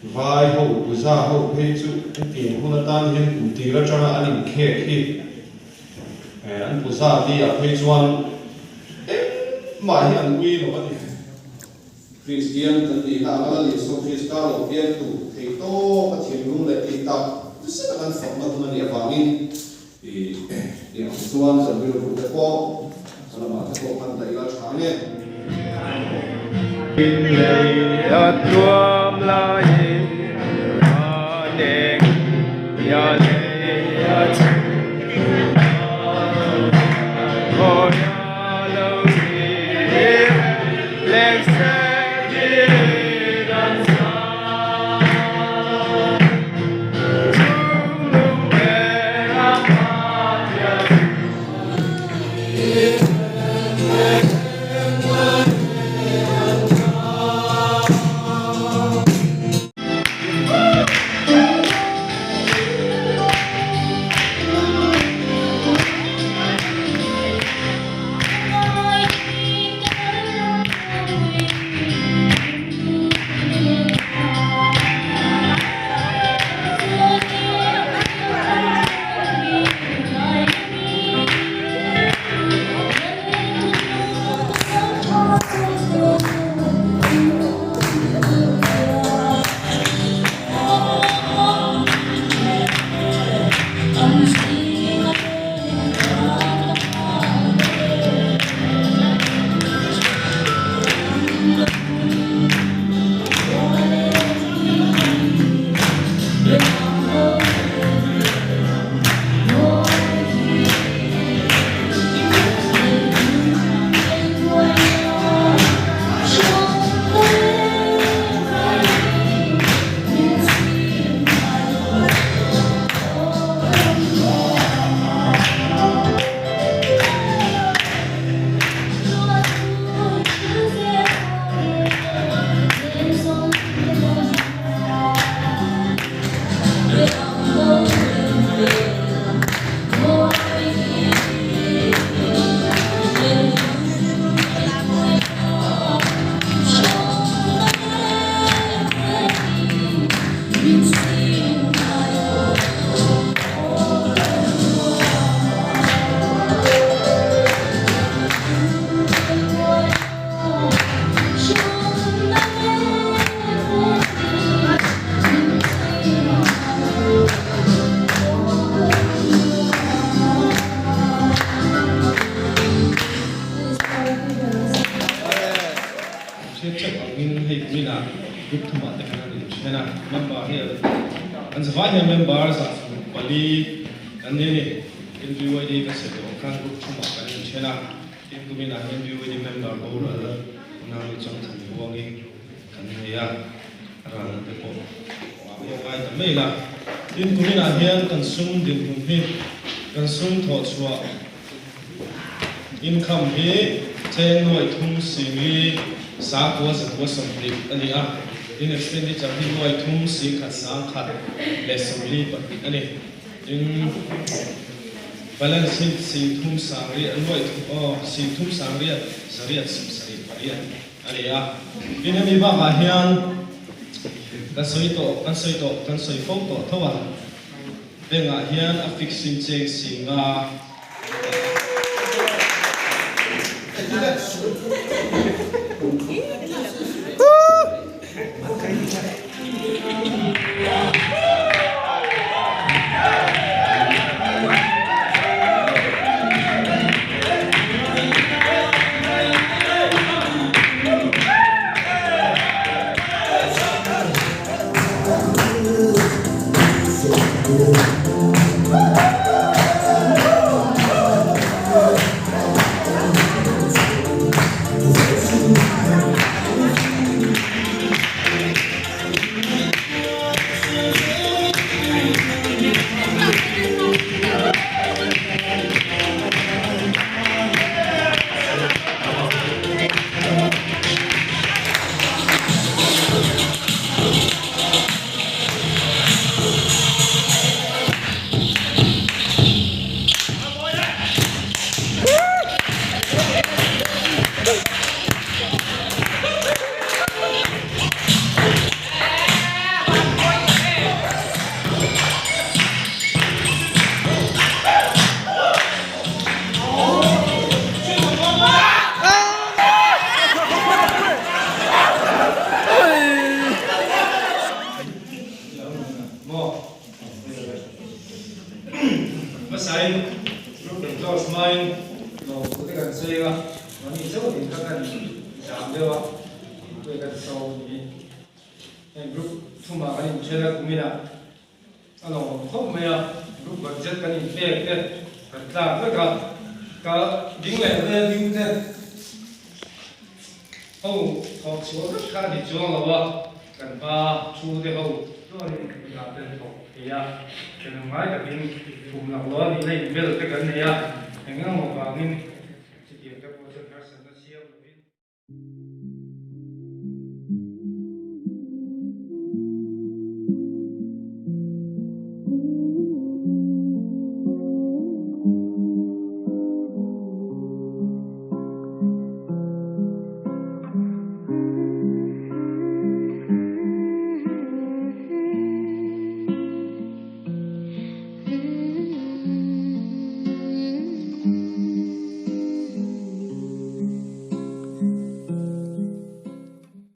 Vai ho, Puja ho phei chu hetiang hun atan hian kum tir atanga an inkhek hi an Puja ni ah phei chuan engmah hi an ui lo a ni. Kristian kan nihna anga Lal Isua Krista lo pian tur thei tawp a thinlung leh tih tak zet a kan fakna hun a nih avangin i tih ang chuan kan rilru te pawh a lamah te pawh kan daih la tha nge. Lei a tuam laiin a neng ya lei a chhung a Hriat theuh angin hei kuminah group thumah te khan an inthen a, member hi an zavai hian member zah 4 kan ni a ni. NVYD kan sawi tawh ang khan group thumah kan inthen a, tin kuminah hian NVYD member boral unau chang than huangin kan nei a, ral te pawh a pawh ngai ta mai la. Tin kuminah hian kan sum dinhmun hi kan sum thawh chhuah Income hi cheng nuai thum singli sangkua zakua 20 a ni a, tin expenditure hi nuai thum singkhat sangkhat leh 42 a ni. Tin balance hi singthum sangriat nuai thum aw singthum sangriat zariat 78 a ni a. Tin hemi bakah hian kan sawi tawh kan sawi tawh kan sawi fo tawh tho a. Bank-ah hian a fix in cheng 50. Mahni chauh in kha kan zam deuh a, tui kan so ni. Heng group thumah kan inthen a kuminah a lawmawm khawp mai a, group budget kan inpek te kan tlak vek a, ka ding leh ve ding te ho thawk chhuah vek kha a ni chuang lo a, kan hma thu te ho chuanin dan te an thawk thei a, ṭhenawm ngai takin kum laklawh a nihna inbel te kan nei a, eng emaw vangin chutiang te pawh chuan harsatna siam lovin.